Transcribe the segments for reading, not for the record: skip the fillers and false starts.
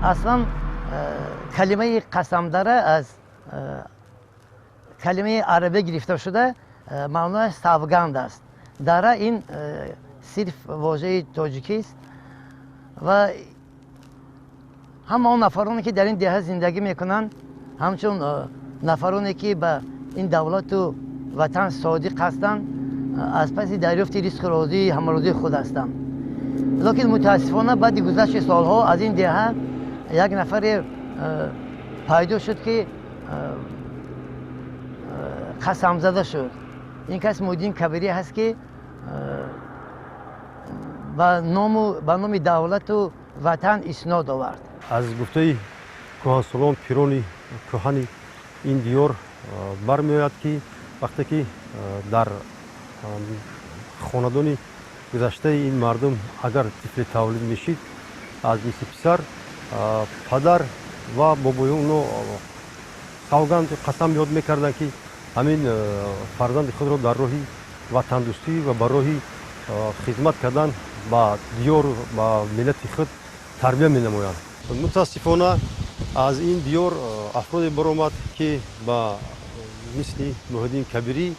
Аслан калимаи Қасамдара аз калимаи арабӣ гирифта шуда, маънояш савганд аст. Дара ин сирф вожаи тоҷикист ва ҳама он нафароне, ки дар ин деҳа зиндагӣ мекунанд, ҳамчун нафароне, ки ба ин давлату ватан содиқ ҳастанд, аз паси дарёфти ризқу розии ҳамарӯзии худ ҳастанд. Лекин мутаассифона, баъди гузашти солҳо аз ин деҳа як нафаре пайдо шуд, ки қасамзада шуд. Ин кас Муҳиддин Кабирӣ ҳаст, ки ба номи давлату ватан иснод овард. Аз гуфтаи кӯҳансолон, пирони кӯҳани ин диёр бармеояд, ки вақте ки дар хонадони гузаштаи ин мардум агар тифле таваллуд мешид аз ҷинси писар, падар ва бобоёно савганд, қасам ёд мекарданд, ки ҳамин фарзанди худро дар роҳи ватандӯстӣ ва ба роҳи хизмат кардан ба диёру ба миллати худ тарбия менамоянд. Мутаассифона, аз ин диёр афроде баромад, ки ба мисли Муҳиддин Кабирӣ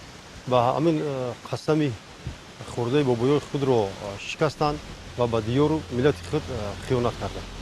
ба ҳамин қасами хӯрдаи бобоёи худро шикастанд ва ба диёру миллати худ хиёнат карданд.